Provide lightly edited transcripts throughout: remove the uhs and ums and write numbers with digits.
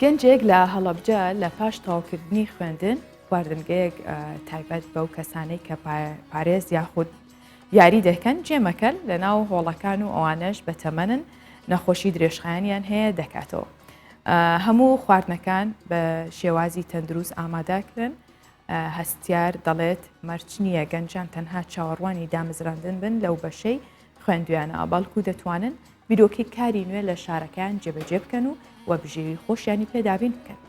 گەنجێک لە هەڵەبجە لە پاش تەواوکردنی خوێندن خواردنگەیەک تایبەت بەو کەسانەی کە پارێز یاخود یاری دەکەن جێمەکەن لە ناو هۆڵەکان و ئەوانەش بەتەمەنن نەخۆشی درێژخایەنیان هەیە دەکاتەوە. هەموو خواردنەکان بە شێوازی تەندروست ئامادەکرن هەستیار دەڵێت مەرج نییە گەنجان تەنها چاوەڕوانی دامەزراندن بن لەو بەشەی خوێندویانە بەڵکو دەتوانن بیرۆکەی کاری نوێ لە شارەکەیان جێبەجێ بکەن و و بژێوی خۆشیانی پێ دابین بکەن.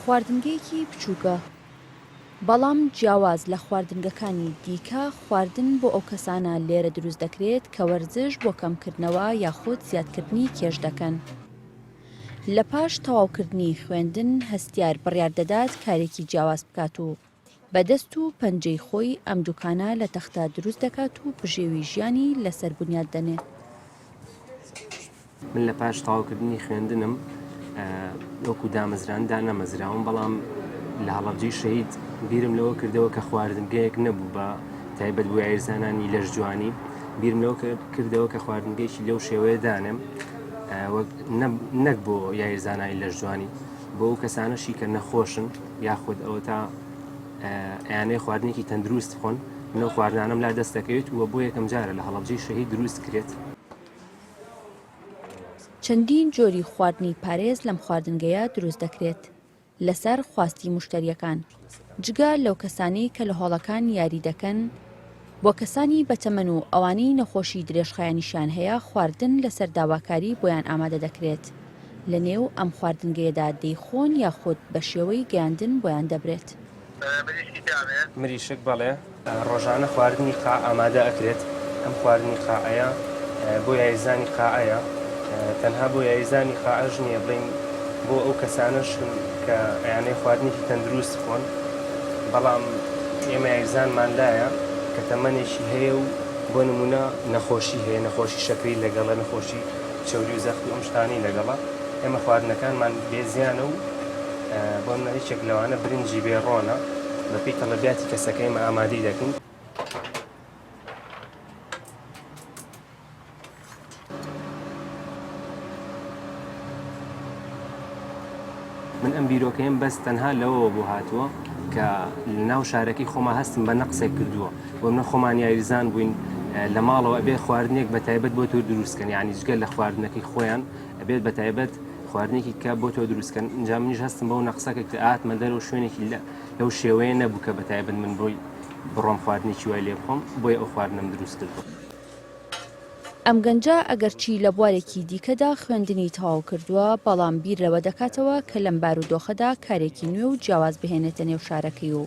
خواردنگەیەکی بچووکە، بەڵام جیاواز لە خواردنگەکانی دیکە خواردن بۆ ئەو کەسانە لێرە دروست دەکرێت کە وەرزش بۆ کەمکردنەوە یاخود زیادکردنی کێش دەکەن. لە پاش تەواوکردنی خوێندن هەستیار بڕیار دەدات کارێکی جیاواز بکات و بە دەست و پەنجەی خۆی ئەم دوکانە لە تەختە دروست دەکات و بژێوی ژیانی لەسەر بنیات دەنێ. من لە پاش تەواوکردنی خوێندنم وەکو دامەزران دانەمەزراوم، بەڵام لە هەڵەبجەی شەهید بیرم لەوە کردەوە کە خواردنگەیەک نەبوو بە تایبەت بۆ یاریزانانی لەشجوانی، بیرم لەوە کردەوە کە خواردنگەیەکی لەو شێوەیە دانێم نەک بۆ یاریزانانی لەشجوانی، بۆ ئەو کەسانەشی کە نەخۆشن یاخود ئەوەتا ئەیانەوێ خواردنێکی تەندروست بخۆن، من ئەو خواردنانەم لا دەست دەکەوێت و بۆ یەکەم جارە لە هەڵەبجەی شەهید دروست کرێت. چەندین جۆری خواردنی پارێز لەم خواردنگەیە دروست دەکرێت لەسەر خواستی موشتەریەکان، جگە لەو کەسانەی کە لە هۆڵەکان یاری دەکەن، بۆ کەسانی بەتەمەن و ئەوانەی نەخۆشی درێژخایەنیشیان هەیە خواردن لەسەر داواکاری بۆیان ئامادە دەکرێت، لەنێو ئەم خواردنگەیەدا دەیخۆن یاخود بەشێوەی گەیاندن بۆیان دەبرێت. مریشک بەڵێ. ڕۆژانە خواردنی قاع ئامادە ئەکرێت، ئەم خواردنی قاعەیە بۆ یاریزانی قاعەیە، تەنها بۆ یاریزانی قاعەش نییە، بڵێین بۆ ئەو کەسانەشن کە ئەیانەوێت خواردنێکی تەندروست بخۆن، بەڵام ئێمە یاریزانمان لایە کە تەمەنێکی هەیە و بۆ نموونە نەخۆشی هەیە، نەخۆشی شەکرەی لەگەڵە، نەخۆشی چەوری و زەخت و ئەم شتانەی لەگەڵە، ئێمە خواردنەکانمان بێ زیانە و بۆ نمونە یەکێک لەوانە برنجی بێ ڕۆنە، بەپێی تەڵەبیاتی کەسەکە ئێمە ئامادەی دەکەین. من ئەم بیرۆکەیەم بەس تەنها لەوەوە بۆ هاتووە کە لەناو شارەکەی خۆما هەستم بە نەقسێک کردووە بۆ منە خۆمان یاریزان بووین لە ماڵەوە ئەبێ خواردنێک بە تایبەت بۆ تۆ دروستکەن یعنی جگە لە خواردنەکەی خۆیان ئەبێت بە تایبەت خواردنێکی کە بۆ تۆ دروستکەن اینجا منیش هەستم بەو نەقسەکە کە ئاتمە دەرەوە شوێنێکی لەو شێوەیە نەبوو کە بە تایبەت من بۆی بڕۆم خواردنێکی وای لێ بخۆم بۆیە ئەو خواردنەم دروست کردووە. ئەم گەنجە ئەگەرچی لە بوارێکی دیکەدا خوێندنی تەواو کردووە، بەڵام بیر لەوە دەکاتەوە کە لەم بارودۆخەدا کارێکی نوێ و جیاواز بهێنێتە نێو شارەکەی و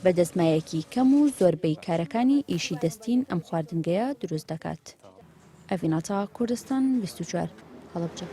بە دەستمایەکی کەم و زۆربەی کارەکانی ئیشی دەستین ئەم خواردنگەیە دروست دەکات. ئەڤین عەتا، کوردستان 24، هەڵەبجە.